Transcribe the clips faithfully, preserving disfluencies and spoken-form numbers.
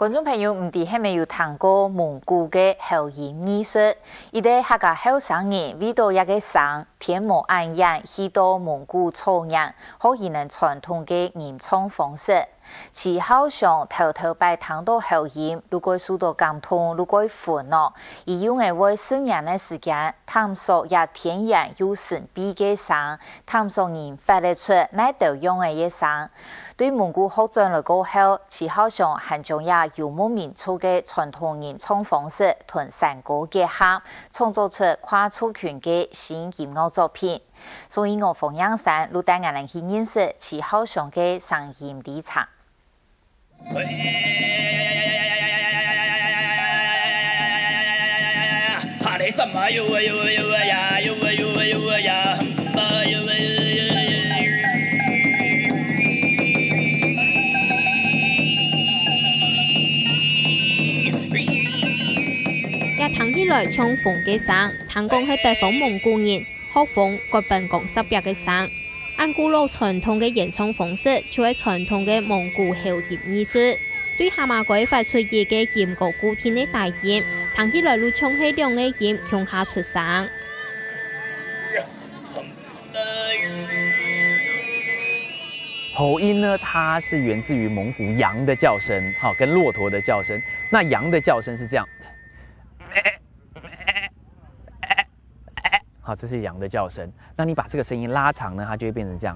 觀眾朋友，毋知係毋係有聽過蒙古个喉音藝術？一個客家後生人為著這個聲，天無暗夜去到蒙古草原，學佢等傳統个吟唱方式。徐浩翔頭頭擺聽著喉音，就會受著感動，就會憤怒。佢用个會十年个時間，探索這天然又神秘个聲，探索人發得出哪兜樣个聲。 對蒙古學轉來過後，徐浩翔還將這游牧民族个傳統吟唱方式同山歌結合，創作出跨族群个新音樂作品。所以我方映山就帶𠊎等去認識徐浩翔个聲音歷程。 這聽起來像風个聲，聽講係北方蒙古人，學風割分光石壁个聲。 恁古老傳統个演唱方式，就係傳統个蒙古喉音藝術。對下巴頦發出一個音高固定个低音，聽起來就像係兩個音共下出聲。喉音呢，它是源自於蒙古羊的叫聲，哈，跟骆驼的叫聲。那羊的叫聲是這樣。 好，這是羊的叫聲。那你把這個聲音拉長呢，它就會變成這樣。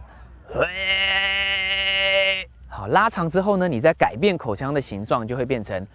好，拉長之後呢，你再改變口腔的形狀，就會變成。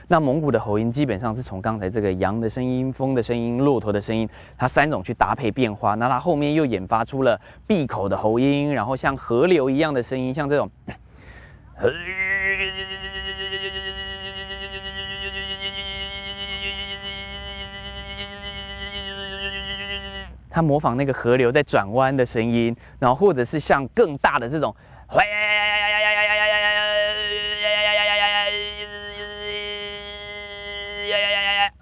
那蒙古的喉音基本上是從剛才這個羊的聲音、風的聲音、駱駝的聲音，它三種去搭配變化，那它後面又演發出了閉口的喉音，然後像河流一樣的聲音，像這種。 它模仿那個河流在轉彎的聲音，然後或者是像更大的這種，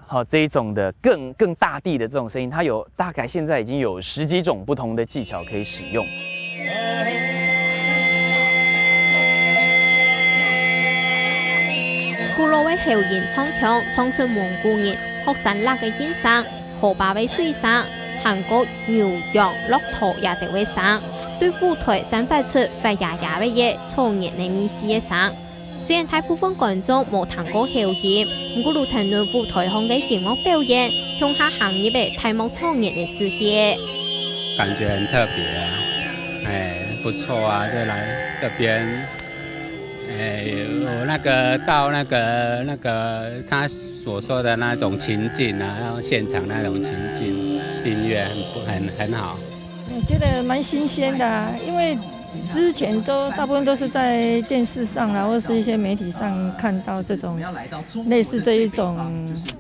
好，這一種的更，更大地的這種聲音，它有，大概現在已經有十幾種不同的技巧可以使用。古老个喉音唱腔，唱出蒙古人學山壢个人聲，河壩个水聲，還過牛羊、駱駝這兜个聲，對舞台散發出發芽芽个草原个味緒个聲。 雖然大部分觀眾無聽過喉音，毋過就跈等舞台項个音樂表演，共下行入了大漠草原个世界。感覺很特別啊，哎，不錯啊，再來這邊，哎，有那個到那個，那個他所說的那種情境啊，然後現場那種情境，音樂很不，很，很好。我覺得蠻新鮮的啊，因為之前都大部分都是在電視上啦，或是一些媒體上看到這種類似這一種，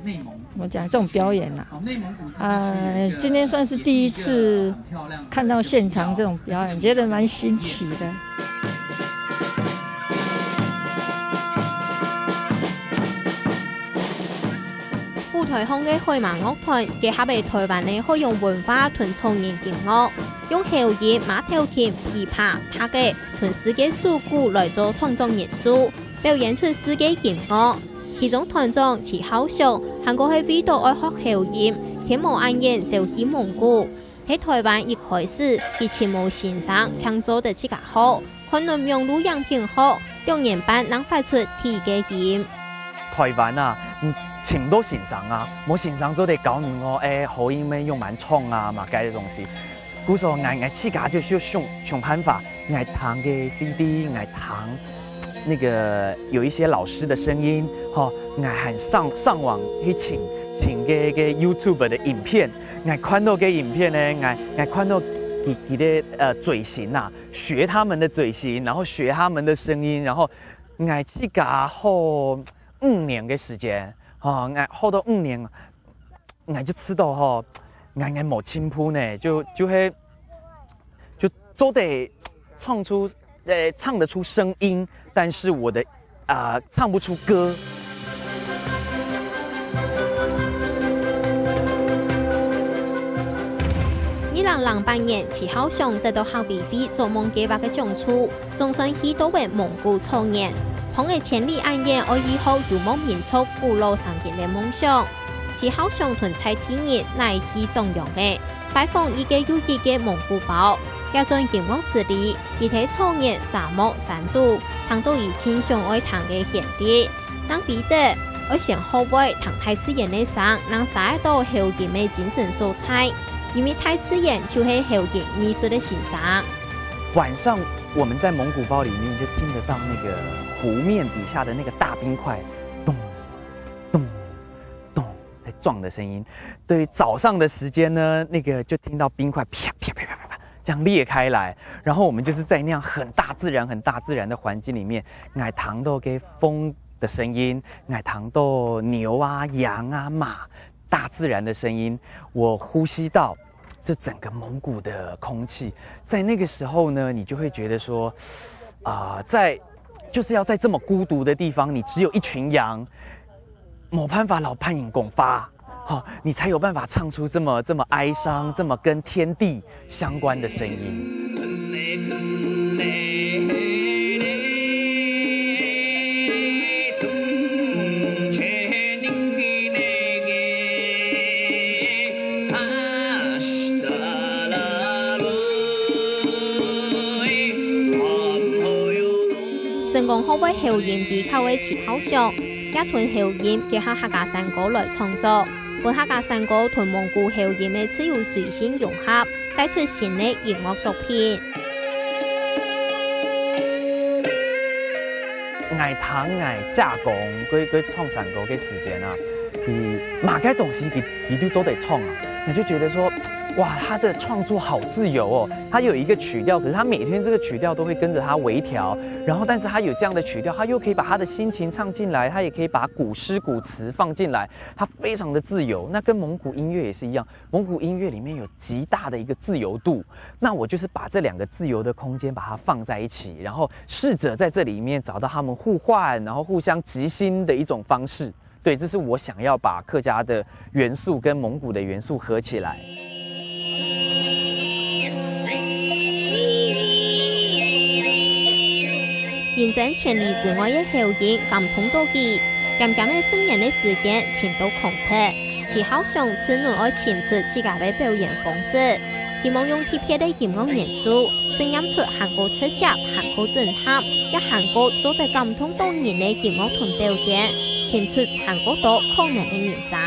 怎麼講，這種表演啦。啊，今天算是第一次看到現場這種表演，覺得蠻新奇的。 舞台項个海馬樂團結合了台灣个海洋文化同草原音樂，用口琴、馬頭琴、琵琶、笛仔同世界手鼓來做創作元素，表演出世界音樂。其中團長徐浩雄還過係為著愛學口琴，天無暗夜走去蒙古， 在台灣一開始，佢尋無先生，淨做得自家學，看等網路影片學，兩年半正發出第一個音。台灣啊，嗯，尋毋到先生啊，無先生做得教你哦，誒，喉音愛仰般唱啊嘛，該个東西。故所，𠊎，𠊎自家就想，想辦法，𠊎聽个CD，𠊎聽 那個有一些老師的聲音，吼，𠊎還上，上網去尋，尋該，該YouTube的影片，𠊎看到該影片呢，𠊎，𠊎看到佢，佢个，呃，嘴型啊，學他們的嘴型，然後學他們的聲音，然後𠊎自家好五年个時間，吼，𠊎學到五年，𠊎就知道吼，𠊎，𠊎無進步呢，就，就係，就做得唱出，呃，唱得出聲音，但是我的，啊，唱不出歌。二零零八年，徐浩翔得到客委會做夢計畫个獎助， 總算去到位蒙古草原，滂个千里眼眼愛去學游牧民族古老聲音个夢想。徐浩翔同在地人來去張揚个，拜訪一個又一個蒙古包，這轉音樂之旅，佢在草原、沙漠、山肚，聽到佢盡想愛聽个旋律。 正知得，愛先學會聽大自然个聲，正儕得到喉音个精神所在，因為大自然就係喉音藝術个先生。晚上我們在蒙古包裡面就聽得到那個湖面底下的那個大冰塊，咚，咚，咚，在撞的聲音。對，早上的時間呢，那個就聽到冰塊啪，啪，啪，啪，啪，啪，這樣裂開來，然後我們就是在那樣很大自然、很大自然的環境裡面，𠊎聽到个風 的聲音，𠊎聽到牛啊、羊啊、馬，大自然的聲音，我呼吸到這整個蒙古的空氣。在那個時候呢，你就會覺得說，啊，在，就是要在這麼孤獨的地方，你只有一群羊，無辦法摎別人講話，吼，你才有辦法唱出這麼，這麼哀傷、這麼跟天地 相關的聲音。成功學會喉音技巧个徐浩翔，也同喉音結合客家山歌來創作。 分客家山歌同蒙古喉音个自由隨性融合，帶出新个音樂作品。𠊎聽𠊎姐公佢，佢唱山歌个時間啊，佢麼个東西佢，佢都做得唱啊，你就覺得說，哇，他的創作好自由哦。他有一個曲調，可是他每天這個曲調都會跟著他微調，然後但是他有這樣的曲調，他又可以把他的心情唱進來，他也可以把古詩古詞放進來， 它非常的自由。那跟蒙古音樂也是一樣，蒙古音樂裡面有極大的一個自由度，那我就是把這兩個自由的空間把它放在一起，然後試著在這裡面找到他們互換，然後互相即興的一種方式。對，這是我想要把客家的元素跟蒙古的元素合起來。 音聲千里之外个喉音感動到佢，短短个十年个時間，尋到空缺。徐浩翔自問愛尋出自家个表演方式，希望用特別个音樂元素，實驗出還過直接、還過震撼，也還過做得感動到人个音樂同表演，尋出還過多可能个人生。